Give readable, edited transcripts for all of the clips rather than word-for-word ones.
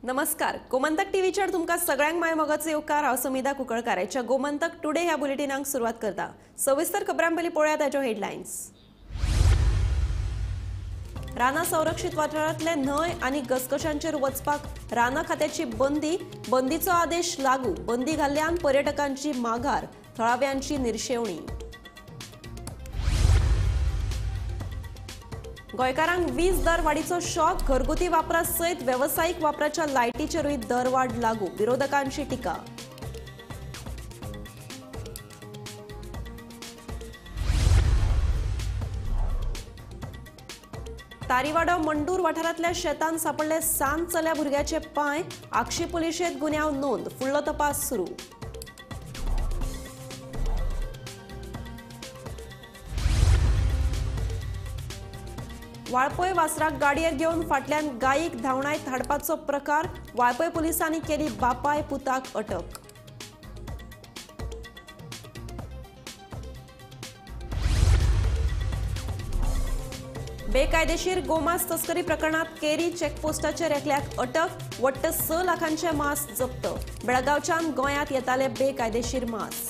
नमस्कार, गोमंतक टीव्हीचेर तुमकां सगळ्यांक माय मोगाचो येवकार. हांव समिधा कुंकळकार ह्या गोमंतक टुडे ह्या बुलेटिनाक सुरवात करता. सविस्तर खबरां पयलीं पळोवया ताच्यो हेडलायन्स. रानां संरक्षित वाठारांतले न्हंय आनी घसघशांचेर वचपाक रानां खात्याची बंदी, बंदीचो आदेश लागू. बंदी घाल्ल्यान पर्यटकांची माघार, थळाव्यांची निर्शेवणी. गोंयकारांक वीज दरवाडीचो शॉक, घरगुती वापरा सयत वेवसायीक वापराच्या लायटीचेरूय दरवाड लागू, विरोधकांची टिका. तारीवाडो मंडूर वाठारांतल्या शेतान सापडले 7 चल्या भुरग्याचे पांय, आक्षी पुलिशेंत गुन्यांव नोंद, फुडलो तपास सुरू. वाळपय वासराक गाडयेर घेवन फाटल्यान गायीक धांवणायत हाडपाचो प्रकार, वाळपय पुलिसांनी केली बापाय पुताक अटक. बेकायदेशीर गोमांस तस्करी प्रकरणात केरी चेकपोस्टाचेर एकल्याक अटक, वट्ट 6 लाखांचे मांस जप्त. बेळगांवच्यान गोंयांत येताले बेकायदेशीर मांस.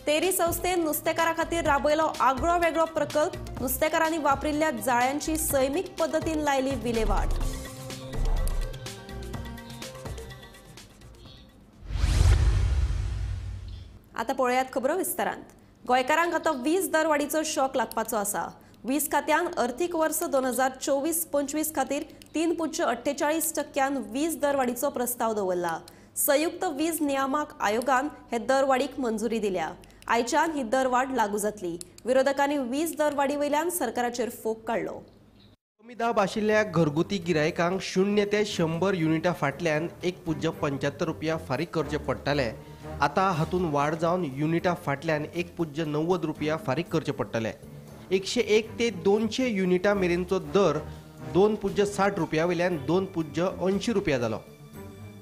तेरी संस्थेन नुस्तेकारा खातीर राबयलो आगळो वेगळो प्रकल्प, नुस्तेकारांनी वापरिल्ल्या जाळ्यांची सैमीक पद्दतीन लायली विलेवाट. आतां पळोवयात खबरो विस्तारांत. गोंयकारांक आतां वीज दरवाडीचो शॉक लागपाचो आसा. वीज खात्यान अर्थीक वर्स 2024-25 खातीर 3.48% वीज दरवाडीचो प्रस्ताव दवरला. संयुक्त वीज नियामक आयोगान हे दरवाडीक मंजुरी दिल्या. आयच्यान ही दरवाड लागू जातली. विरोधकांनी वीज दरवाडी वयल्यान सरकाराचेर फोग काडलो. कमी दाब आशिल्ल्या घरगुती गिरायकांक 0 ते 100 युनिटा फाटल्यान 1.75 रुपया फारीक करचे पडटाले. आतां हातूंत वाड जावन युनिटा फाटल्यान 1.90 रुपया फारीक करचे पडटले. 101 ते 200 युनिटा मेरेनचो दर 2.60 रुपया वयल्यान 2.80 रुपया जालो.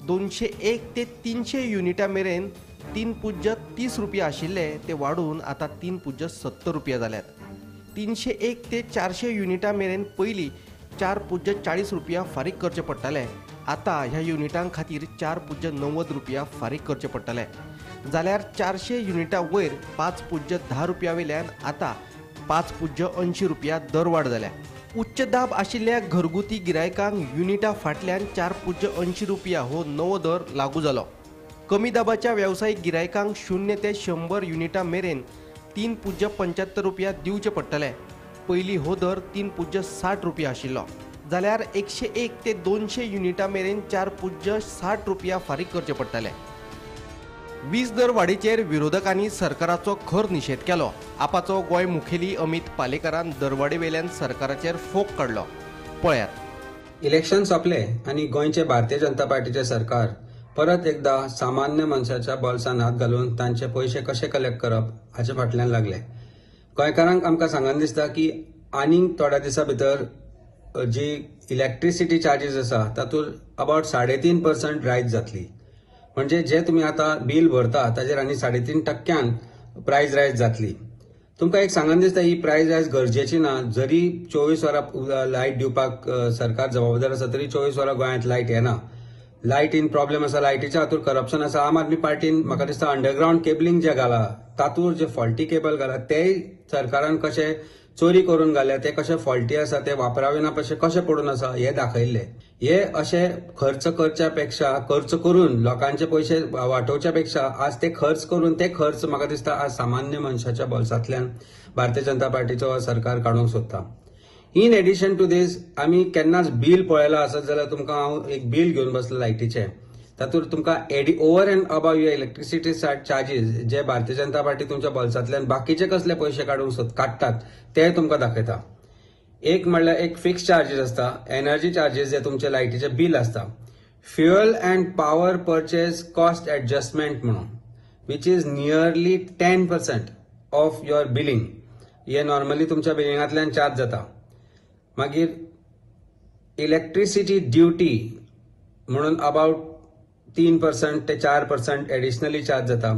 201 ते 300 युनिटा मेरेन 3.30 रुपया आशिल्ले ते वाडून आतां 3.70 रुपया जाल्यात. 301 ते 400 युनिटा मेरेन पयलीं 4.40 रुपया फारीक करचे पडटाले. आतां ह्या युनिटां खातीर 4.90 रुपया फारीक करचे पडटले. जाल्यार 400 युनिटा वयर 5.10 रुपया वयल्यान आतां 5.80 रुपया दरवाड जाल्या. उच्च दाब आशिल्ल्या घरगुती गिरायकांक युनिटा फाटल्यान 4.80 रुपया हो नवो दर लागू जालो. कमी दाबाच्या वेवसायीक गिरायकांक 0 ते 100 युनिटा मेरेन 3.75 रुपया दिवचे पडटले. पयलीं हो दर 3.60 रुपया आशिल्लो. जाल्यार 101 ते 200 युनिटा मेरेन 4.60 रुपया फारीक करचे पडटले. वीज दर वाडीचेर विरोधकांनी सरकाराचो खर निशेध केलो. आपाचो गोंय मुखेली अमित पालेकारान दरवाडी वेल्यान सरकाराचेर फोग काडलो. पळयात. इलेक्शन सोंपले आनी गोंयचे भारतीय जनता पार्टीचे सरकार परत एकदा सामान्य मनशाच्या बोल्सान हात घालून तांचे पयशे कशे कलेक्ट करप हाचे फाटल्यान लागले. गोंयकारांक आमकां सांगन दिसता की आनीक थोड्या दिसां भितर जी इलेक्ट्रिसिटी चार्जीस आसा तातूंत अबावट 3.5% रायज जातली. म्हणजे जे तुमी आतां बील भरता ताजेर आनी 3.5% प्रायज रायज जातली. तुमकां एक सांगन दिसता ही प्रायज रायज गरजेची ना. जरी 24 वरां लायट दिवपाक सरकार जबाबदार आसा तरी 24 वरां गोंयांत लायट येना. लायटीन प्रॉब्लेम आसा, लायटीच्या हातूंत करप्शन आसा. आम आदमी पार्टीन म्हाका दिसता अंडरग्रावंड केबलिंग जे घाला तातूंत जे फॉल्टी केबल घाला तेय सरकारान कशें चोरी करून घाल्या, ते कशे फॉल्टी आसा, ते वापरावे ना पशे कशे पडून आसा हे दाखयल्ले. हे अशे खर्च करच्या पेक्षा, खर्च करून लोकांचे पयशे वाटोवच्या पेक्षा आज ते खर्च करून ते खर्च म्हाका दिसता आज सामान्य मनशाच्या बोल्सांतल्यान भारतीय जनता पार्टीचो सरकार काडूंक सोदता. इन एडिशन टू these आमी केन्नाच बील पळयलां आसत जाल्यार तुमकां हांव एक बील घेवन बसला लायटीचें, तातूंत तुमकां over and above your electricity charges J Bharatiya Janata party तुमच्या बोल्सांतल्यान बाकीचे कसले पयशे काडूंक काडटात ते तुमकां दाखयता. एक म्हणल्यार एक फिक्स चार्जीस आसता, एनर्जी चार्जीस जे तुमचे लायटीचे बील आसता, fuel and power purchase cost adjustment म्हणून which is nearly 10% of your billing, हे नॉर्मली तुमच्या बिलिंगांतल्यान चार्ज जाता. मागीर इलेक्ट्रिसिटी ड्युटी म्हणून अबावट 3% ते 4% एडिशनली चार्ज जाता.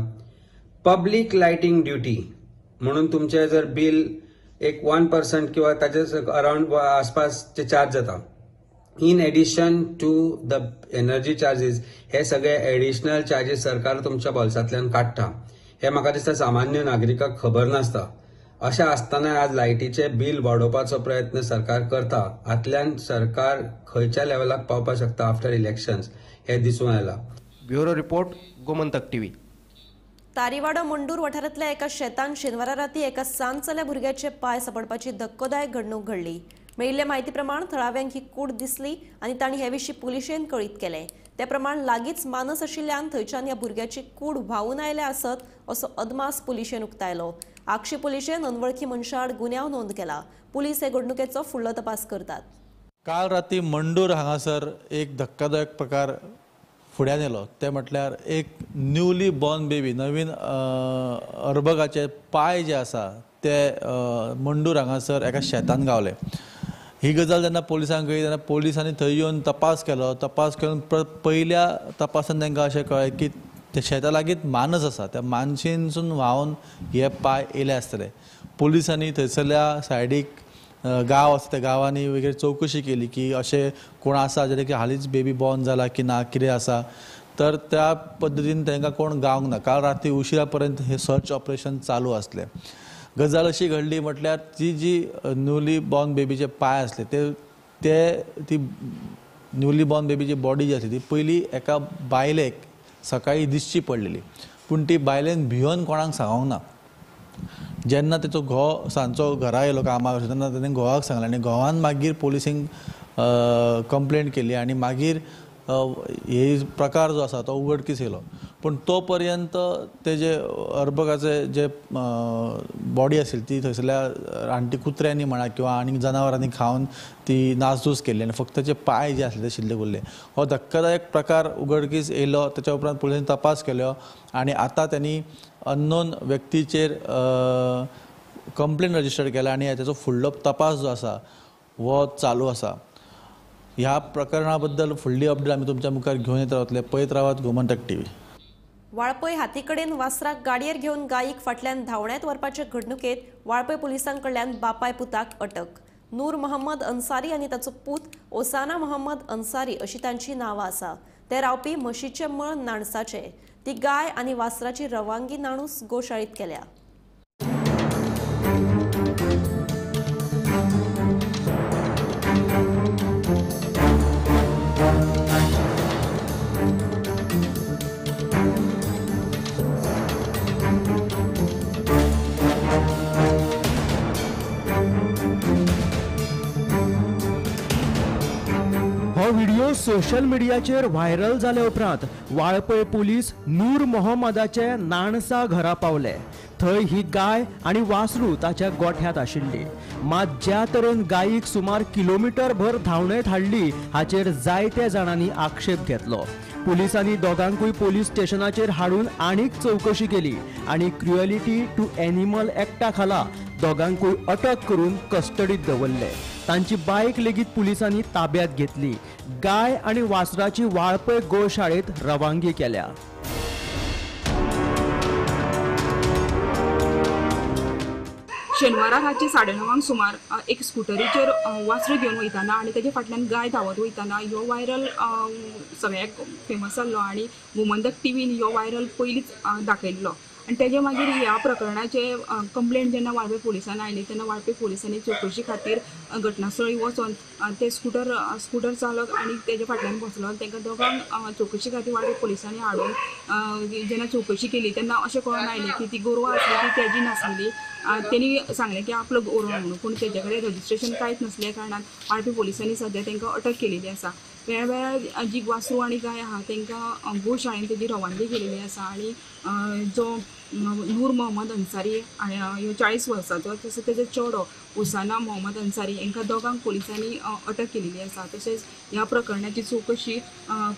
पब्लीक लायटींग ड्युटी म्हणून तुमचें जर बील एक 1% किंवा ताचे अरावंड आसपास चार्ज जाता. In addition to the energy charges हे सगळे एडिशनल चार्जीस सरकार तुमच्या बोल्सांतल्यान काडटा. हे म्हाका दिसता सामान्य नागरिकाक खबर नासता. अशें आसतना आज लायटीचें बील वाडोवपाचो प्रयत्न सरकार करता. हातल्यान सरकार खंयच्या लेवलाक पावपाक शकता आफ्टर इलेक्शन्स हे दिसून आयला. Bureau report, Gomantak TV. Tariwado Mandur वाठारांतल्या एका शेतान शेनवारा राती एका सान चल्या भुरग्याचे पांय सापडपाची धक्कोदायक घडणूक घडली. मेळिल्ले म्हायती प्रमाण थळाव्यांक ही कूड दिसली आनी तांणी हे विशीं पुलिशेन कळीत केलें. ते प्रमाण लागींच मानस आशिल्ल्यान थंयच्यान ह्या भुरग्याची कूड व्हांवून आयल्या आसत असो अदमास पुलिशेन उक्तायलो. आगशी पुलिशेन अनवळखी मनशा आड गुन्यांव नोंद केला. पुलीस हे घडणुकेचो फुडलो तपास करतात. काल राती मंडूर हांगासर एक धक्कादायक प्रकार फुड्यान येयलो. ते म्हटल्यार एक न्यूली बॉर्न बेबी, नवीन अर्भकाचे पांय जे आसा ते मंडूर हांगासर एका शेतान गावले. ही गजाल जेन्ना पोलिसांक कळ्ळी तेन्ना पोलिसांनी थंय येवन तपास केलो. तपास करून पयल्या तपासान तांकां अशें कळ्ळें की त्या शेता लागींच मानस आसा, त्या मानशेनसून व्हांवन हे पांय येयले आसतले. पोलिसांनी थंयसरल्या सायडीक गांव आसा त्या गांवांनी वगैरे चवकशी केली की अशें कोण आसा जेणे की हालींच बेबी बॉर्न जाला की ना, कितें आसा. तर त्या पद्दतीन तांकां कोण गावंक ना. काल राती उशिरा पर्यंत हें सर्च ऑपरेशन चालू आसलें. गजाल अशी घडली म्हटल्यार ती जी न्यूली बॉर्न बेबीचे पांय आसले ते ती न्यूली बॉर्न बेबीची बॉडी जी आसली ती पयली एका बायलेक सकाळी दिसची पडलेली, पूण ती बायलेन भियोन कोणाक सांगोंक ना. जेन्ना तेचो घोव सांजचो घरा येयलो कामाक तेन्ना तेणें घोवाक सांगलें आनी घोवान मागीर पोलिसींक कंप्लेन केली आनी मागीर हे प्रकार जो आसा तो उघडकीस येयलो. पूण तो पर्यंत तेजे अर्भकाचे जे बॉडी आशिल्ली ती थंयसरल्या रानटी कुत्र्यांनी म्हणा किंवा आनी जनावरांनी खावन ती नासधूस केल्ली आनी फक्त तेचे पांय जे आसले ते शिल्लक उरले. हो धक्कादायक प्रकार उघडकीस येयलो. तेच्या उपरांत पुलिसांनी तपास केलो आनी आतां त्यांनी अननोन व्यक्तीचेर कंप्लेन रजिस्टर केला आनी तेचो फुडलो तपास जो आसा हो चालू आसा. ह्या प्रकरणा बद्दल फुडली अपडेट आमी तुमच्या मुखार घेवन येत रावतले. पळयत रावात गोमंतक टीव्ही. वाळपय हातीकडेन वासराक गाडयेर घेवन गायीक फाटल्यान धांवण्यात व्हरपाचे घडणुकेत वाळपय पुलिसां कडल्यान बापाय पुताक अटक. नूर मोहम्मद अन्सारी आनी ताचो पूत ओसाना मोहम्मद अन्सारी अशी तांची नांवां आसा. ते रावपी म्हशीचे मळ नाणसाचे. ती गाय आनी वासराची रवानगी नाणूस गोशाळीत केल्या. व्हिडिओ सोशल मिडियाचेर व्हायरल जाले उपरांत वाळपय पुलीस नूर मोहम्मदाचे नाणसा घरा पावले. थंय ही गाय आनी वासरू ताच्या गोठ्यांत आशिल्ली. मात ज्या तरेन गायीक सुमार किलोमिटर भर धांवणेत हाडली हाचेर जायत्या जाणांनी आक्षेप घेतलो. पुलिसांनी दोगांकूय पोलीस स्टेशनाचेर हाडून आनीक चवकशी केली आनी क्रुएलिटी टू एनिमल एक्टा खाला दोगांकूय अटक करून कस्टडीत दवरले. तांची बायक लेगीत पुलिसांनी ताब्यात घेतली. गाय आनी वासराची वाळपय गोशाळेत रवानगी केल्या. शेनवारा रातचे 9:30 सुमार एक स्कुटरीचेर वासरू घेवन वयताना आनी तेजे फाटल्यान गाय धांवत वयताना ह्यो व्हायरल सगळ्याक फेमस जाल्लो आनी गोमंतक टीव्हीन ह्यो व्हायरल पयलींच दाखयल्लो. आनी तेजे मागीर ह्या प्रकरणाचे कंप्लेन जेन्ना वाळपय पुलिसान आयली तेन्ना वाळपय पुलिसांनी चवकशी खातीर घटनास्थळी वचोन ते स्कुटर चालक आनी तेजे फाटल्यान बसलो तांकां दोगांक चवकशी खातीर वाळपय पुलिसांनी हाडून जेन्ना चवकशी केली तेन्ना अशें कळून आयलें की ती गोरवां आसली ती तेजी नासलेली. तेणी सांगलें की आपलो गोरवां म्हणून, पूण तेजे कडेन रजिस्ट्रेशन कांयच नासल्या कारणान वाळपय पुलिसांनी सद्या तांकां अटक केलेली आसा. वेळावेळार जी वासरू आनी गाय आहा तांकां गोशाळेन तेजी रवानगी केलेली आसा आनी जो नूर मोहम्मद अन्सारी ह्यो 40 वर्सांचो तसो तेजो चेडो ओसाना मोहम्मद अन्सारी हांकां दोगांक पुलिसांनी अटक केलेली आसा. तशेंच ह्या प्रकरणाची चवकशी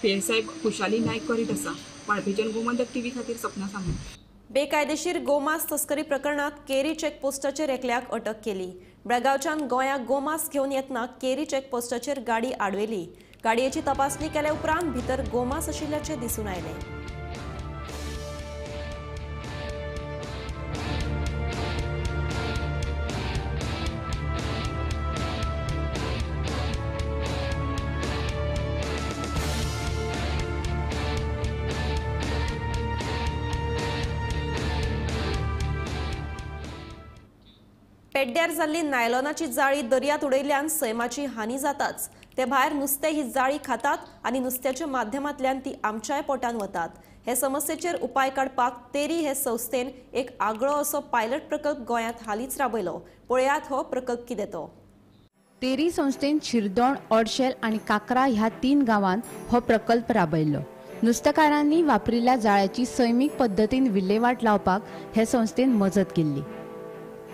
PSI Khushali Naik करीत आसा. वाळपयच्यान गोमंतक टीव्ही खातीर सपना सामंत. बेकायदेशीर गोमांस तस्करी प्रकरणात केरी चेकपोस्टाचेर एकल्याक अटक केली. बेळगांवच्यान गोंयाक गोमांस घेवन येतना केरी चेकपोस्टाचेर गाडी आडवेली. गाडयेची तपासणी केल्या उपरांत भितर गोमांस आशिल्ल्याचें दिसून आयलें. पेड्ड्यार जाल्ली नायलॉनाची जाळी दर्यांत उडयल्ल्यान सैमाची हानी जाताच, ते भायर नुस्तें ही जाळी खातात आनी नुस्त्याच्या माध्यमांतल्यान ती आमच्याय पोटान वतात. हे समस्येचेर उपाय काडपाक तेरी हे संस्थेन एक आगळो असो पायलट प्रकल्प गोंयांत हालींच राबयलो. पळयात हो प्रकल्प कितें तो. तेरी संस्थेन शिरदोण, ओडशेल आनी काकरा ह्या 3 गांवांत हो प्रकल्प राबयल्लो. नुस्तेकारांनी वापरिल्ल्या जाळ्याची सैमीक पद्दतीन विल्हेवाट लावपाक हे संस्थेन मजत केल्ली.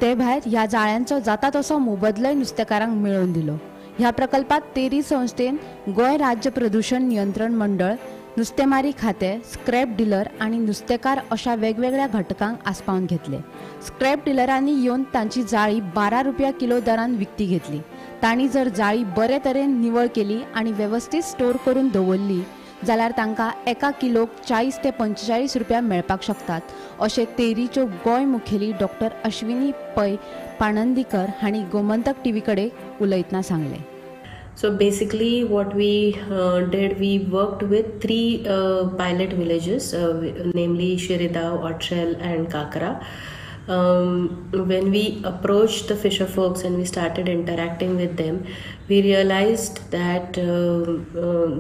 ते भायर ह्या जाळ्यांचो जाता तसो मोबदलोय नुस्तेकारांक मेळोवन दिलो. ह्या प्रकल्पात तेरी संस्थेन गोंय राज्य प्रदूषण नियंत्रण मंडळ, नुस्तेमारी खातें, स्क्रॅप डिलर आनी नुस्तेकार अशा वेगवेगळ्या घटकांक आस्पावन घेतले. स्क्रॅप डिलरांनी येवन तांची जाळी 12 रुपया किलो दरान विकती घेतली. तांणी जर जाळी बरे तरेन निवळ केली आनी वेवस्थीत स्टोर करून दवरली जाल्यार तांकां एका किलोक 40 ते 45 रुपया मेळपाक शकतात, अशें तेरीच्यो गोंय मुखेली डॉक्टर अश्विनी पै पाणंदीकर हांणी गोमंतक टीव्ही कडेन उलयतना सांगलें. So basically what we did, we worked with 3 pilot villages, namely Shiridao, Otshel and Kakra. When we approached the fisher folks and we started interacting with them, we realized that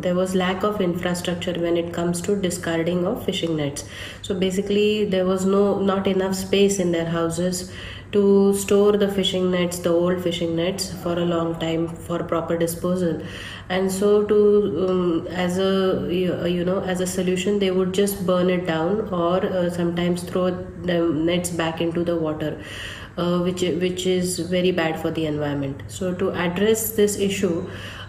there was lack of infrastructure when it comes to discarding of fishing nets. So basically there was not enough space in their houses to store the fishing nets, the old fishing nets, for a long time for proper disposal. And so to as a solution, they would just burn it down or sometimes throw the nets back into the water, which is very bad for the environment. So to address this issue,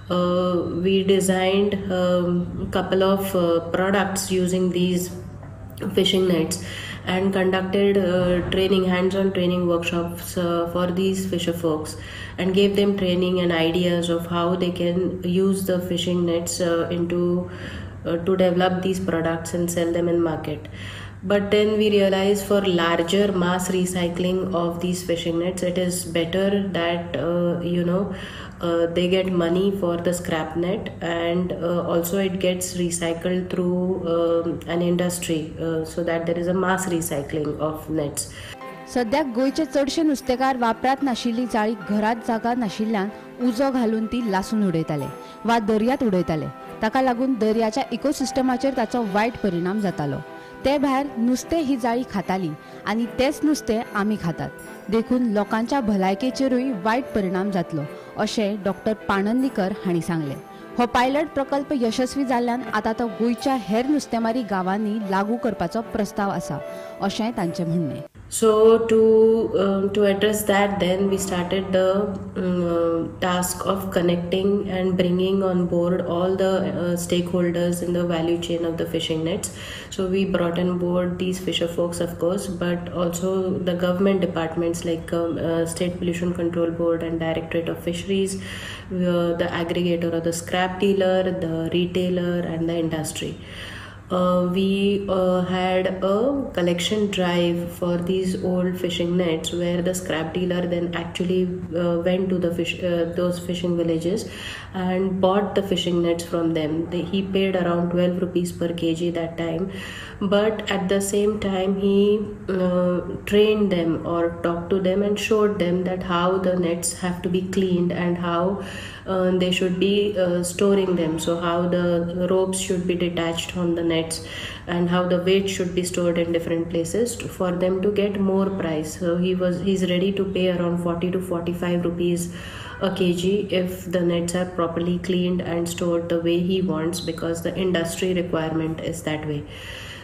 we designed a couple of products using these fishing nets and conducted training, hands-on training workshops for these fisher folks, and gave them training and ideas of how they can use the fishing nets to develop these products and sell them in market. But then we realized for larger mass recycling of these fishing nets, it is better that they get money for the scrap net, and also it gets recycled through an industry, so that there is a mass recycling of nets. सद्याक गोंयचे चडशे नुस्तेकार वापरात नाशिल्ली जाळी घरात जागा नाशिल्ल्यान उजो घालून ती लासून उडयताले वा दर्यांत उडयताले. ताका लागून दर्याच्या इकोसिस्टमाचेर ताचो वायट परिणाम जातालो. ते भायर नुस्तें ही जाळी खाताली आनी तेच नुस्तें आमी खातात, देखून लोकांच्या भलायकेचेरूय वायट परिणाम जातलो, अशें डॉक्टर पाणंदीकर हांणी सांगलें. हो पायलट प्रकल्प यशस्वी जाल्ल्यान आतां तो गोंयच्या हेर नुस्तेमारी गांवांनी लागू करपाचो प्रस्ताव आसा, अशें तांचें म्हणणें. So to address that, then we started the task of connecting and bringing on board all the stakeholders in the value chain of the fishing nets. So we brought on board these fisher folks, of course, but also the government departments like State Pollution Control Board and Directorate of Fisheries, the aggregator or the scrap dealer, the retailer and the industry. We had a collection drive for these old fishing nets, where the scrap dealer then actually went to the those fishing villages and bought the fishing nets from them. He paid around 12 rupees per kg that time, but at the same time he trained them or talked to them and showed them that how the nets have to be cleaned and how they should be storing them. So how the ropes should be detached from the nets and how the weight should be stored in different places for them to get more price. So he's ready to pay around 40 to 45 rupees a kg if the nets are properly cleaned and stored the way he wants, because the industry requirement is that way.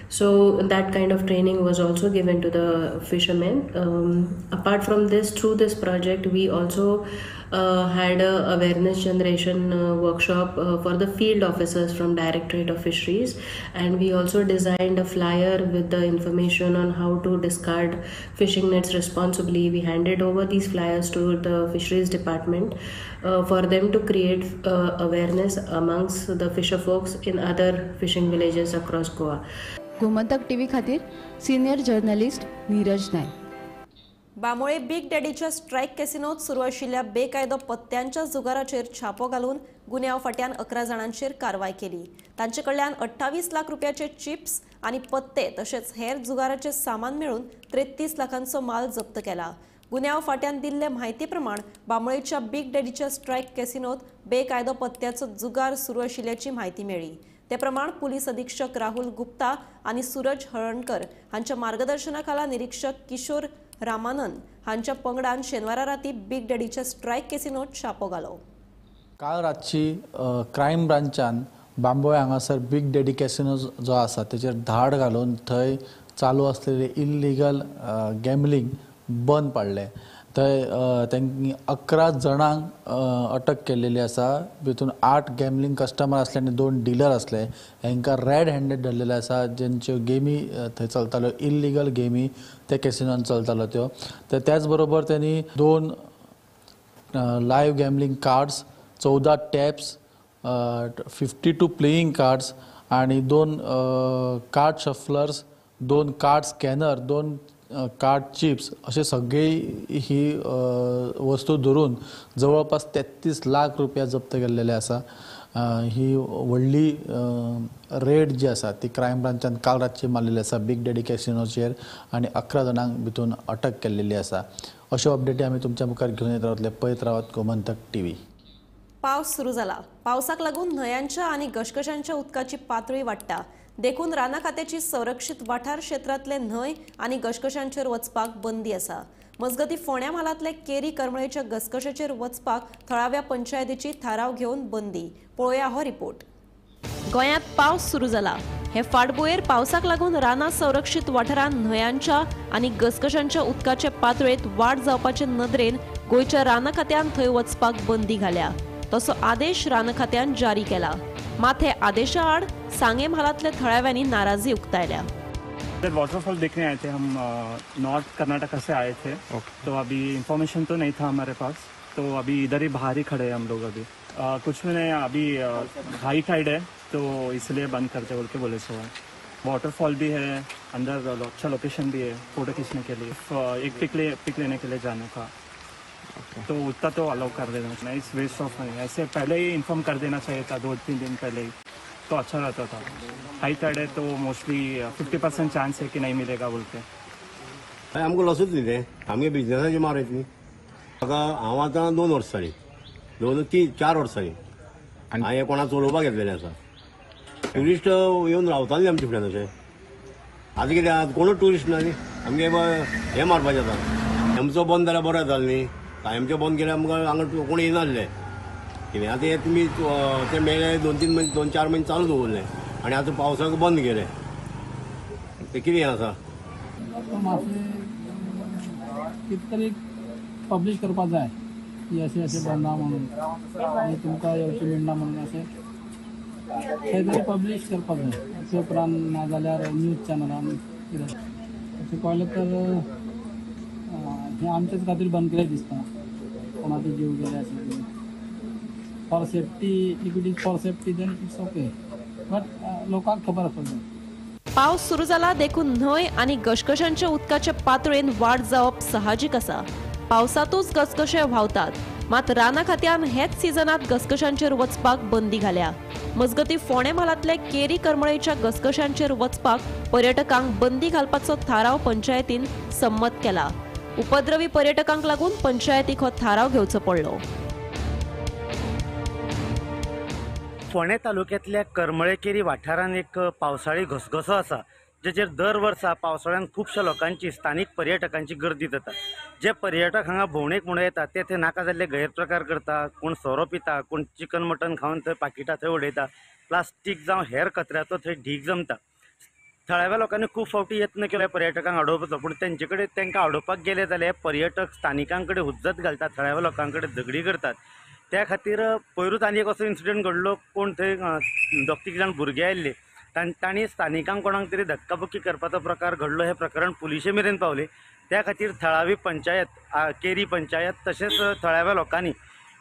So that kind of training was also given to the fishermen. Apart from this, through this project we also had a awareness generation workshop for the field officers from Directorate of Fisheries, and we also designed a flyer with the information on how to discard fishing nets responsibly. We handed over these flyers to the fisheries department for them to create awareness amongst the fisher folks in other fishing villages across Goa. Gomantak TV खातीर senior journalist Neeraj Naik. Bamole big डॅडीच्या strike कॅसिनोत सुरू आशिल्ल्या बेकायदो पत्त्यांच्या जुगाराचेर छापो घालून गुन्यांव फाट्यान 11 जाणांचेर कारवाय केली. तांचे कडल्यान 28 लाख रुपयाचे चिप्स आनी पत्ते तशेंच हेर जुगाराचे सामान मेळून 33 लाखांचो माल जप्त केला. गुन्यांव फाट्यान दिल्ले म्हायती प्रमाण बांबोळेच्या बिग डॅडीच्या स्ट्रायक कॅसिनोत बेकायदो पत्त्याचो जुगार सुरू आशिल्ल्याची म्हायती मेळ्ळी. ते प्रमाण पुलीस अधीक्षक राहुल गुप्ता आनी सूरज हळणकर हांच्या मार्गदर्शनाखाला निरीक्षक किशोर रामानंद हांच्या पंगडान शेनवारा राती बिग डॅडीच्या स्ट्रायक कॅसिनोत छापो घालो. काल रातची क्रायम ब्रांचान बांबोळे हांगासर बिग डॅडी कॅसिनो जो आसा तेचेर धाड घालून थंय चालू आसलेले इल्लिगल गॅमलिंग बंद पाडलें. थंय तांणी 11 जाणांक अटक केल्लेली आसा. भितून 8 गॅमलिंग कस्टमर आसले आनी 2 डिलर आसले. हांकां रेड हँडेड धरलेले आसा, जेंच्यो गेमी थंय चलताल्यो, इल्लिगल गेमी त्या कॅसिनोन चलताल्यो त्यो. तर त्याच बरोबर त्यांनी 2 live gambling cards, 14 taps, 52 playing cards आणि 2 card shufflers, 2 card scanner, 2 card chips असे सगळे ही वस्तू धरून जवळपास 33 लाख रुपया जप्त केल्लेले आसा. ही व्हडली रेड जी आसा ती क्रायम ब्रांचान काल रातची मारलेली आसा बिग डॅडी कॅसिनोचेर आनी 11 जाणांक भितून अटक केल्लेली आसा. अश्यो अपडेटी आमी तुमच्या मुखार घेवन येत रावतले. पळयत रावात गोमंतक टीव्ही. पावस सुरू जाला. पावसाक लागून न्हंयांच्या आनी घसघशांच्या उदकाची पातळी वाडटा. देखून राना खात्याची संरक्षित वाठार क्षेत्रांतले न्हंय आनी घसघशांचेर वचपाक बंदी आसा. मजगती फोंड्या म्हालांतले केरी करमळेच्या घसघशाचेर वचपाक थळाव्या पंचायतीची थाराव घेवन बंदी. पळोवया हो रिपोर्ट. गोंयांत पावस सुरू जाला. हे फाटभुंयेर पावसाक लागून राना संरक्षित वाठारांत न्हंयांच्या आनी घसघशांच्या उदकाचे पातळेंत वाड जावपाचे नदरेन गोंयच्या राना खात्यान थंय वचपाक बंदी घाल्या. तसो आदेश रान खात्यान जारी केला. मात हे आदेशा आड सांगे म्हालांतल्या थळाव्यांनी नाराजी उक्तायल्या. वॉटरफॉल देखने आए थे हम, नॉर्थ कर्नाटका से आए थे. तो अभी इंफॉर्मेशन तो नहीं था हमारे पास, तो अभी इधर ही बाहर ही खड़े हैं हम लोग. अभी कुछ भी नहीं, अभी हाई टाइड है तो इसलिए बंद करते बोल के बोले. सो वाटरफॉल भी है अंदर, अच्छा लोकेशन भी है फोटो खींचने के लिए, एक पिक लेने के लिए जाने का. तो उतना तो अलाउ कर देना नहीं, वेस्ट ऑफ नहीं. ऐसे पहले ही इन्फॉर्म कर देना चाहिए था, 2-3 दिन पहले ही, तो अच्छा रहता था. हाई टाइड है तो मोस्टली 50% चांस है कि नहीं मिलेगा बोलते. आमकां लॉसूच न्ही तें, आमगे बिजनेसाची मार येत न्ही. म्हाका हांव आतां 2 वर्सां जालीं, 2 3 4 वर्सां जालीं हांवें कोणाक चलोवपाक घेतलेलें आसा. ट्युरिस्ट येवन रावताले आमचे फुड्यान अशें. आतां कितें आतां कोणूच ट्युरिस्ट ना न्ही. आमगे हें मारपाचें आतां आमचो बंद जाल्यार बरें जातालें न्ही. कायमचें बंद केल्यार आमकां हांगा कोण येनासले कितें. आतां हें तुमी ते मेळे 2-3 म्हयने 2-4 म्हयने चालू दवरलें आनी आतां पावसाक बंद केलें, तें कितें आसा. मातशें कितें तरी पब्लीश करपाक जाय की अशें अशें बंद आहा म्हणून आनी तुमकां येवचें मेळना म्हणून अशें खंय तरी पब्लीश करपाक जाय. पेपरान नाजाल्यार न्यूज चॅनलान कितें अशें कळ्ळें तर हें आमचेच खातीर बंद केलें दिसता. कोणाचे जीव गेले अशें कितें. For safety, if it is for safety then it's okay, but लोकांक खबर आसपाक जाय. पावस सुरू जाला देखून न्हंय आनी घसघशांच्या उदकाचे पातळेन वाड जावप साहजीक आसा. पावसांतूच घसघशे व्हांवतात. मात राना खात्यान हेच सिजनात घसघशांचेर वचपाक बंदी घाल्या. मजगती फोंडें म्हालांतले केरी करमळेच्या घसघशांचेर वचपाक पर्यटकांक बंदी घालपाचो थाराव पंचायतीन संमत केला. उपद्रवी पर्यटकांक लागून पंचायतीक हो थाराव घेवचो पडलो. फोंडें तालुक्यांतल्या करमळेकेरी वाठारांत एक पावसाळी घसघसो आसा, जेचेर दर वर्सा पावसाळ्यान खुबश्या लोकांची, स्थानीक पर्यटकांची गर्दी जाता. जे पर्यटक हांगा भोंवडेक म्हणून येता ते थंय नाका जाल्ले गैरप्रकार करता. कोण सोरो पिता, कोण चिकन मटन खावन थंय पाकिटां थंय उडयता, प्लास्टीक जावं हेर कचऱ्याचो थंय ढीग जमता. थळाव्या लोकांनी खूब फावटी यत्न केले पर्यटकांक आडोवपाचो, पूण तेंचे कडेन तांकां आडोवपाक गेले जाल्यार पर्यटक स्थानिकां कडेन हुज्जत घालतात, थळाव्या लोकां कडेन झगडी करतात. त्या खातीर पयरूच आनी एक असो इन्सिडंट घडलो, कोण थंय 2-3 जाण भुरगे आयिल्ले, तांणी स्थानिकांक कोणाक तरी धक्काबुक्की करपाचो प्रकार घडलो. हें प्रकरण पुलिशे मेरेन पावलें. त्या खातीर थळावी पंचायत, केरी पंचायत तशेंच थळाव्या लोकांनी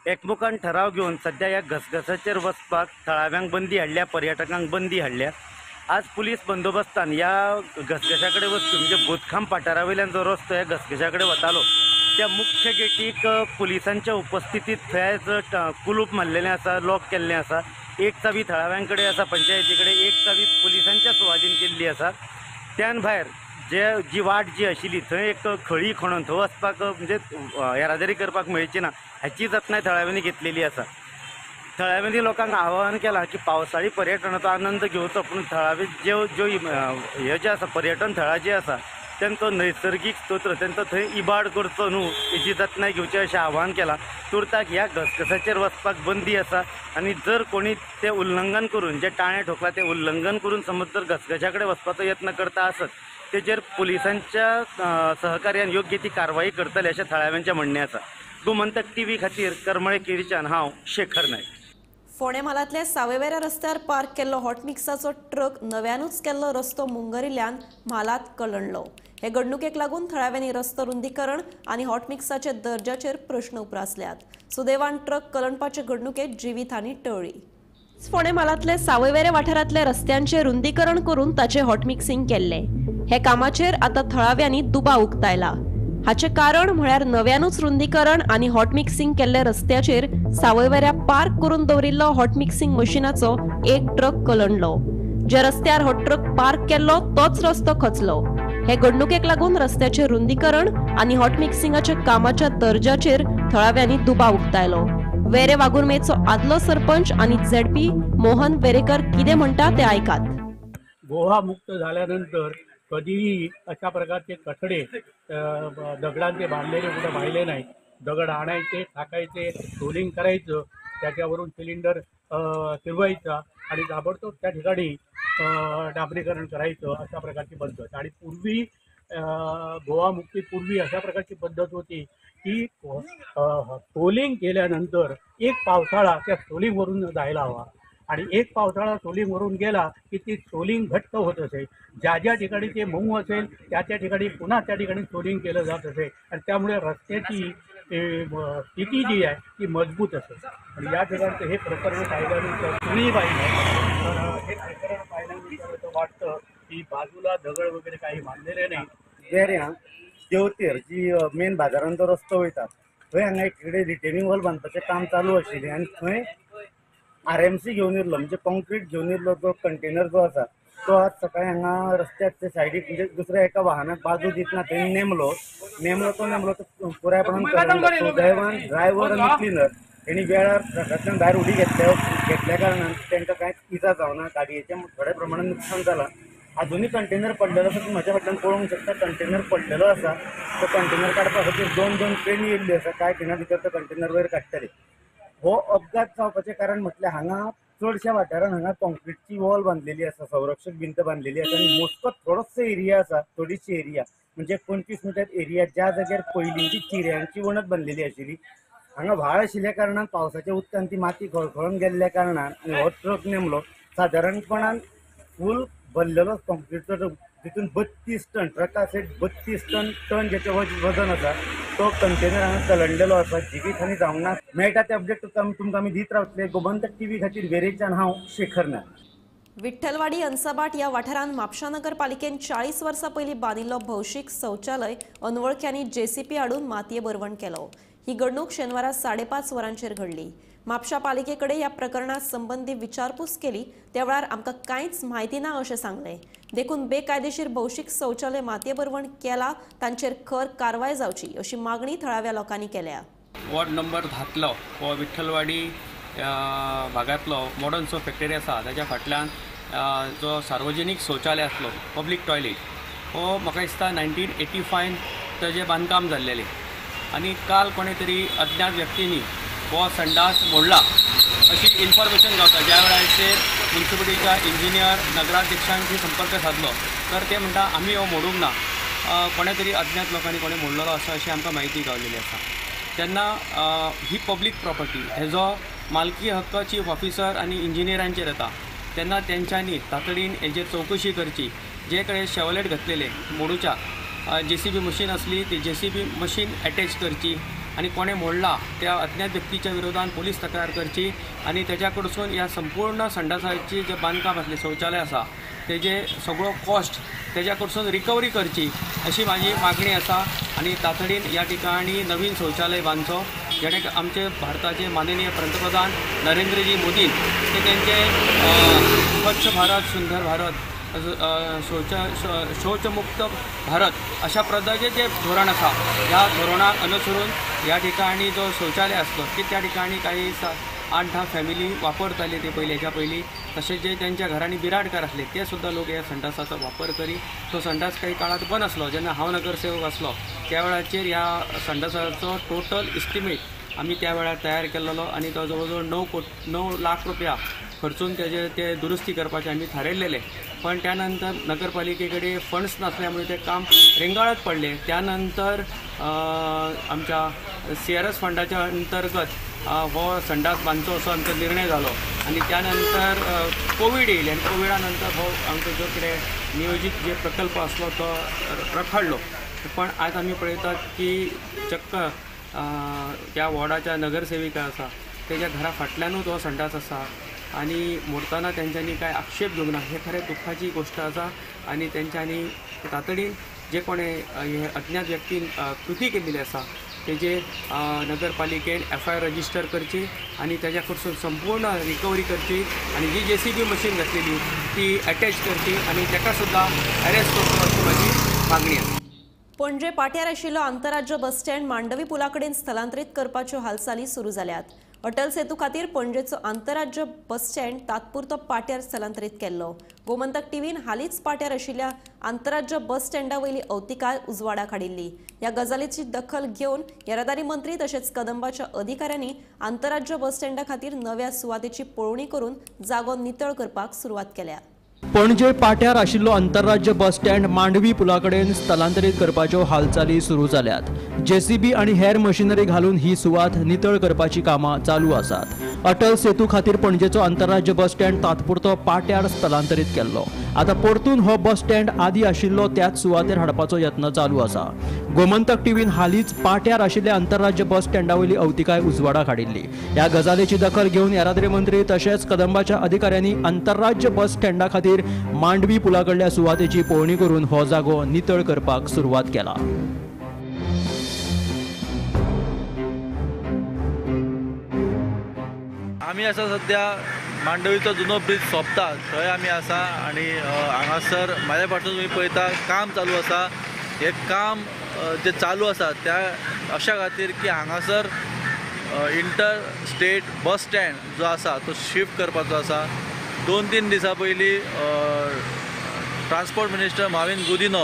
एकमुखान ठराव घेवन सद्या ह्या घसघसाचेर वचपाक थळाव्यांक बंदी हाडल्या, पर्यटकांक बंदी हाडल्या. आज पुलीस बंदोबस्तान ह्या घसघशा कडेन वचपी, म्हणजे बोतखाम पठारा वयल्यान जो रस्तो ह्या घसघशा कडेन वतालो त्या मुख्य गेटीक पुलिसांच्या उपस्थितीत थंय कुलूप मारलेलें आसा, लॉक केल्लें आसा. एक चावी थळाव्यां कडेन आसा, पंचायती कडेन, एक चावी पुलिसांच्या सुवादीन केल्ली आसा. त्यान भायर जे जी वाट जी आशिल्ली थंय एक खळी खणून थंय वचपाक म्हणजे येरादारी करपाक मेळची ना हाची जतनाय थळाव्यांनी घेतलेली आसा. थळाव्यांनी लोकांक आवाहन केलां की पावसाळी पर्यटनाचो आनंद घेवचो, पूण थळावे ज्यो ज्यो हे जे आसा पर्यटन थळां जी आसा तांचो नैसर्गीक स्तोत्र तांचो थंय इबाड करचो न्हू हेची जतनाय घेवची अशें आवाहन केलां. तुर्ताक ह्या घसघसाचेर वचपाक बंदी आसा आनी जर कोणी तें उल्लंघन करून जे टाळें ठोकलां तें उल्लंघन करून समज जर घसघशा कडेन वचपाचो यत्न करता आसत तेजेर पुलिसांच्या सहकार्यान योग्य ती कारवाई करतले अशें थळाव्यांचें म्हणणें आसा. गोमंतक टीव्ही खातीर करमळे केरीच्यान हांव शेखर नायक. फोंडें म्हालांतल्या सावयवेऱ्या रस्त्यार पार्क केल्लो हॉटमिक्साचो ट्रक नव्यानूच केल्लो रस्तो मुंगरिल्ल्यान म्हालांत कलंडलो. हे घडणुकेक लागून थळाव्यांनी रस्तो रुंदीकरण आनी हॉटमिक्साच्या दर्जाचेर प्रश्न उप्रासल्यात. सुदैवान ट्रक कलंडपाचे घडणुकेत जिवीतहानी टळ्ळी. फोंडें म्हालांतले सावयवेरें वाठारांतल्या रस्त्यांचें रुंदीकरण करून ताचें हॉटमिक्सिंग केल्लें. हे कामाचेर आतां थळाव्यांनी दुबाव उक्तायला. हाचें कारण म्हळ्यार नव्यानूच रुंदीकरण आनी हॉटमिक्सिंग केल्ल्या रस्त्याचेर सावयवेऱ्या पार्क करून दवरिल्लो हॉटमिक्सिंग मशिनाचो एक ट्रक कलंडलो. ज्या रस्त्यार हो ट्रक पार्क केल्लो तोच रस्तो खचलो. हे घडणुकेक लागून रस्त्याचें रुंदीकरण आनी हॉटमिक्सिंगाच्या कामाच्या दर्जाचेर थळाव्यांनी दुबाव उक्तायलो. वेरे वाघुर्मेचो आदलो सरपंच आनी झेडपी मोहन वेरेकर कितें म्हणटा ते आयकात. गोवा मुक्त झाल्यानंतर कधीही अशा प्रकारचे कठडे दगडांचे बांधलेले कुठे पाहिले नाही. दगड आणायचे, टाकायचे, रोलिंग करायचं, त्याच्यावरून सिलेंडर फिरवायचा आणि ताबडतोब त्या ठिकाणी डांबरीकरण करायचं, अशा प्रकारची पद्धत. आणि पूर्वी गोवा मुक्तीपूर्वी अशा प्रकारची पद्धत होती की सोलिंग केल्यानंतर एक पावसाळा त्या सोलिंगवरून जायला हवा आणि एक पावसाळा सोलिंगवरून गेला की ती सोलिंग घट्ट होत असे. ज्या ज्या ठिकाणी ते मऊ असेल त्या त्या ठिकाणी पुन्हा त्या ठिकाणी सोलिंग केलं जात असे आणि त्यामुळे रस्त्याची स्थिती जी आहे ती मजबूत असेल. आणि या ठिकाणचं हे प्रकरण पाहिल्यानंतर कुणीही पाहिलं तर हे प्रकरण पाहिल्यानंतर असं वाटतं की बाजूला दगड वगैरे काही बांधलेले नाही. वेऱ्यां देवतेर जी मेन बाजारान जो रस्तो वयता थंय हांगा एक कडेन रिटेनिंग वॉल बांदपाचें काम चालू आशिल्लें आनी थंय आरएमसी घेवन येयल्लो म्हणजे कॉन्क्रीट घेवन येयल्लो जो कंटेनर जो आसा तो आज सकाळी हांगा रस्त्याक ते सायडीक म्हणजे दुसऱ्या एका वाहनाक बाजू दितना थंय नेमलो नेमलो तो नेमलो तो पुरायपणान सुदैवान ड्रायव्हर आनी क्लिनर हेणी वेळार ट्रकांतल्यान भायर उडी घेतल्या कारणान तांकां कांयच इजा जावना, गाडयेचें थोड्या प्रमाणान नुकसान जालां. आजुनूय कंटेनर पडलेलो आसा, म्हज्या फाटल्यान पळोवंक शकता कंटेनर पडलेलो आसा. तो कंटेनर काडपा खातीर दोन दोन क्रेनी येयल्ल्यो आसा, कांय खिणा भितर तो कंटेनर वयर काडटले. हो अपघात जावपाचें कारण म्हटल्यार हांगा चडश्या वाठारान हांगा कॉन्क्रिटची वॉल बांदलेली आसा, संरक्षक भिंत बांदलेली आसा आनी मोजको थोडोसो एरिया आसा, थोडीशी एरिया म्हणजे 25 मिटर एरिया ज्या जाग्यार पयलींची चिऱ्यांची वणत बांदलेली आशिल्ली. हांगा व्हाळ आशिल्ल्या कारणान पावसाच्या उदकान ती माती खळखळून गेल्ल्या कारणान आनी हो ट्रक नेमलो. सादारणपणान फूल भरलेलो कॉन्क्रिटचो ट्रक तितून 32 टन ट्रका सयत 32 टन जेचें वजन आसा तो कंटेनर हांगा कलंडलेलो आसा. जिवीत हानी जावंक ना. मेळटा ते अपडेट तुमकां आमी दीत रावतले. गोमंतक टीव्ही खातीर वेरेंच्यान हांव शेखर नायक. विठ्ठलवाडी अंसाबाट ह्या वाठारांत म्हापशा नगरपालिकेन 40 वर्सां पयलीं बांदिल्लो भौशीक शौचालय अनवळख्यांनी जेसीपी हाडून मातये भरवण केलो. ही घडणूक शेनवारा 5:30 वरांचेर घडली. म्हापशा पालिकेकडे ह्या प्रकरणा संबंदी विचारपूस केली त्या वेळार आमकां कांयच म्हायती ना अशें सांगलें. देखून बेकायदेशीर भौशीक शौचालय मातये भरवण केला तांचेर खर कारवाय जावची अशी मागणी थळाव्या लोकांनी केल्या. वॉर्ड नंबर 10 हो विठ्ठलवाडी भागांतलो मॉडर्न सो फॅक्टरी आसा ताच्या फाटल्यान जो सार्वजनीक शौचालय आसलो पब्लीक टॉयलेट हो म्हाका दिसता 1985 ताजें बांदकाम जाल्लेलें आनी काल कोणे तरी अज्ञात व्यक्तींनी हो संडास मोडला अशी इन्फॉर्मेशन गावता. ज्या वेळाचेर म्युनिसिपलिटीच्या इंजिनियर नगराध्यक्षांशी संपर्क साधलो तर ते म्हणटा आमी हो मोडूंक ना, कोणे तरी अज्ञात लोकांनी कोणें मोडलेलो आसा अशी आमकां म्हायती गावलेली आसा. तेन्ना ही पब्लीक प्रॉपर्टी हेजो मालकी हक्क चीफ ऑफिसर आनी इंजिनियरांचेर येता. तेन्ना तेंच्यांनी तातडीन हेजेर चवकशी करची. जे कडेन शेवलेट घातलेले मोडूच्या जेसीबी मशीन आसली ती जेसीबी मशीन एटॅच करची आनी कोणें मोडला त्या अज्ञात व्यक्तीच्या विरोधान पोलीस तक्रार करची आनी तेच्या कडसून ह्या संपूर्ण संडासाची जें बांदकाम आसलें शौचालय आसा तेजे सगळो कॉस्ट तेज्या कडसून रिकवरी करची अशी म्हाजी मागणी आसा. आनी तातडीन ह्या ठिकाणी नवीन शौचालय बांदचो जेणे आमचे भारताचे माननीय पंतप्रधान नरेंद्रजी मोदीन ते तेंचे स्वच्छ भारत सुंदर भारत शौचमुक्त भारत अशा प्रकारचे जे धोरण आसा ह्या धोरणाक अनुसरून ह्या ठिकाणी जो शौचालय आसलो की त्या ठिकाणी काही 8-10 फॅमिली वापरताले ते पयलीं हेच्या पयलीं, तशेंच जे त्यांच्या घरांनी बिराडकार आसले ते सुद्दां लोक ह्या संडासाचो वापर करी. तो संडास काही काळात बंद आसलो. जेन्ना हांव नगरसेवक आसलो त्या वेळाचेर ह्या संडासाचो टोटल इस्टिमेट आमी त्या वेळार तयार केल्लो आनी तो जवळ जवळ 9 लाख रुपया खर्चून तेजे ते दुरुस्ती करपाचें आमी थारायलेलें. पण त्यानंतर नगरपालिके कडेन फंड्स नासल्यामुळे ते काम रेंगाळत पडले. त्यानंतर आमच्या CRS फंडाच्या अंतर्गत हो संडास बांदचो असो आमचो निर्णय जालो आनी त्यानंतर कोवीड येयले आनी कोविडा नंतर हो आमचो जो कितें नियोजीत जे प्रकल्प आसलो तो रखडलो. पण आज आमी पळयतात की चक्क त्या वॉर्डाच्या नगरसेविका आसा तेज्या घरा फाटल्यानूच हो संडास आसा आनी मोडताना तेंच्यांनी कांय आक्षेप घेवंक ना. हे खरें दुख्खाची गोश्ट आसा आनी तेंच्यांनी तातडीन जे कोणें हे अज्ञात व्यक्तीन कृती केल्ली आसा तेजेर नगरपालिकेन FIR register करची आनी तेज्या कडसून संपूर्ण रिकवरी करची आनी जी JCB machine घातलेली ती एटॅच करची आनी तेका सुद्दां अरेस्ट करचो अशी म्हाजी मागणी आसा. पणजे पाट्यार आशिल्लो आंतरराज्य बस स्टँड मांडवी पुला कडेन स्थलांतरीत करपाच्यो हालचाली सुरू जाल्यात. अटल सेतू खातीर पणजेचो आंतरराज्य बस स्टँड तात्पुरतो पाट्यार स्थलांतरीत केल्लो. गोमंतक टीव्हीन हालींच पाट्यार आशिल्ल्या आंतरराज्य बस स्टँडा वयली अवतिकाय उजवाडाक हाडिल्ली. ह्या गजालीची दखल घेवन येरादारी मंत्री तशेंच कदंबाच्या अधिकाऱ्यांनी आंतरराज्य बस स्टँडा खातीर नव्या सुवातेची पळोवणी करून जागो नितळ करपाक सुरवात केल्या. पणजे पाट्यार आशिल्लो आंतरराज्य बस स्टँड मांडवी पुला कडेन स्थलांतरीत करपाच्यो हालचाली सुरू जाल्यात. जेसीबी आनी हेर मशिनरी घालून ही सुवात नितळ करपाची कामां चालू आसात. अटल सेतू खातीर पणजेचो आंतरराज्य बस स्टँड तात्पुरतो पाट्यार स्थलांतरीत केल्लो. आतां परतून हो बस स्टँड आदी आशिल्लो त्याच सुवातेर हाडपाचो यत्न चालू आसा. गोमंतक टीव्हीन हालींच पाट्यार आशिल्ल्या आंतरराज्य बस स्टँडा वयली अवतिकाय उजवाडाक हाडिल्ली. ह्या गजालीची दखल घेवन येरादारी मंत्री तशेंच कदंबाच्या अधिकाऱ्यांनी आंतरराज्य बस स्टँडा खातीर मांडवी पुला कडल्या सुवातेची पळोवणी करून हो जागो नितळ करपाक सुरवात केला. आमी आसा सद्या मांडवीचो जुनो ब्रिज सोंपता थंय आमी आसा आनी हांगासर म्हाज्या फाटल्यान तुमी पळयता काम चालू आसा. हें काम जें चालू आसा त्या अशा खातीर की हांगासर इंटर स्टेट बस स्टँड जो आसा तो शिफ्ट करपाचो आसा. 2-3 दिसां पयलीं ट्रान्सपोर्ट मिनिस्टर माविन गुदिनो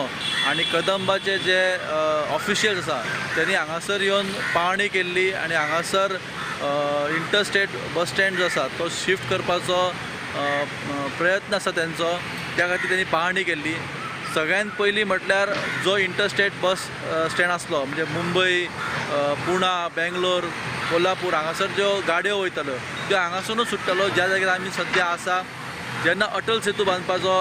आनी कदंबाचे जे ऑफिशियल्स आसा त्यांनी हांगासर येवन पावणी केल्ली आनी हांगासर इंटरस्टेट बस स्टँड जो आसा तो शिफ्ट करपाचो प्रयत्न आसा तेंचो, त्या खातीर तेणी पाहणी केल्ली. सगळ्यात पयलीं म्हटल्यार जो इंटरस्टेट बस स्टँड आसलो म्हणजे मुंबय, पुणा, बेंगलोर, कोल्हापूर हांगासर ज्यो गाडयो वयताल्यो त्यो हांगासरूच सुट्टालो ज्या जाग्यार आमी सद्या आसा. जेन्ना अटल सेतू बांदपाचो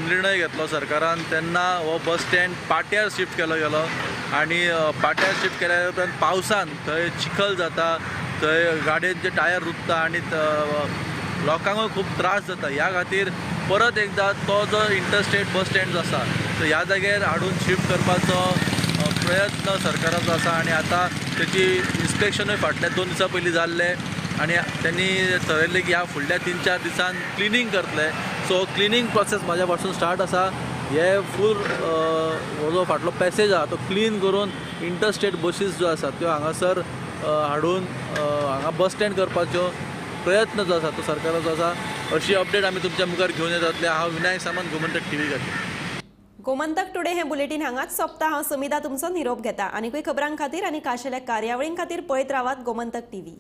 निर्णय घेतलो सरकारान तेन्ना हो बस स्टँड पाट्यार शिफ्ट केलो गेलो आनी पाट्यार शिफ्ट केल्या उपरांत पावसान थंय चिखल जाता, थंय गाडयेचे टायर रुतता आनी लोकांकूय खूब त्रास जाता. ह्या खातीर परत एकदा तो जो इंटरस्टेट बस स्टँड जो आसा तो ह्या जाग्यार हाडून शिफ्ट करपाचो प्रयत्न सरकाराचो आसा आनी आतां तेची इन्स्पेक्शनूय फाटल्या 2 दिसां पयलीं जाल्लें आनी त्यांनी ठरयल्लें की ह्या फुडल्या 3-4 दिसान क्लिनींग करतले. सो क्लिनींग प्रोसेस म्हाज्या पासून स्टार्ट आसा. हे फूल हो जो फाटलो पॅसेज आसा तो क्लीन करून इंटरस्टेट बसीस ज्यो आसा त्यो हांगासर हाडून हांगा बस स्टँड करपाचो प्रयत्न जो आसा तो सरकाराचो आसा. अशी अपडेट आमी तुमच्या मुखार घेवन येतातले. हांव विनायक सामंत, गोमंतक टीव्ही खातीर. गोमंतक टुडे हे बुलेटीन हांगाच सोंपता. हांव समिता तुमचो निरोप घेता. आनीकूय खबरां खातीर आनी खाशेल्या कार्यावळीं खातीर पळयत रावात गोमंतक टीव्ही.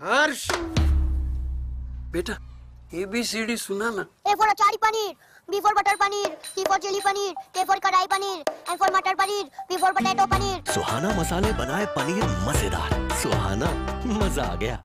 हर्ष बेटा ABCD सुना ना। A for achari paneer, B for butter paneer, C for chilli paneer, K for kadai paneer, M for matar paneer, P for potato paneer. Suhana मसाले बनाए पनीर मजेदार। सुहाना मजा आ गया।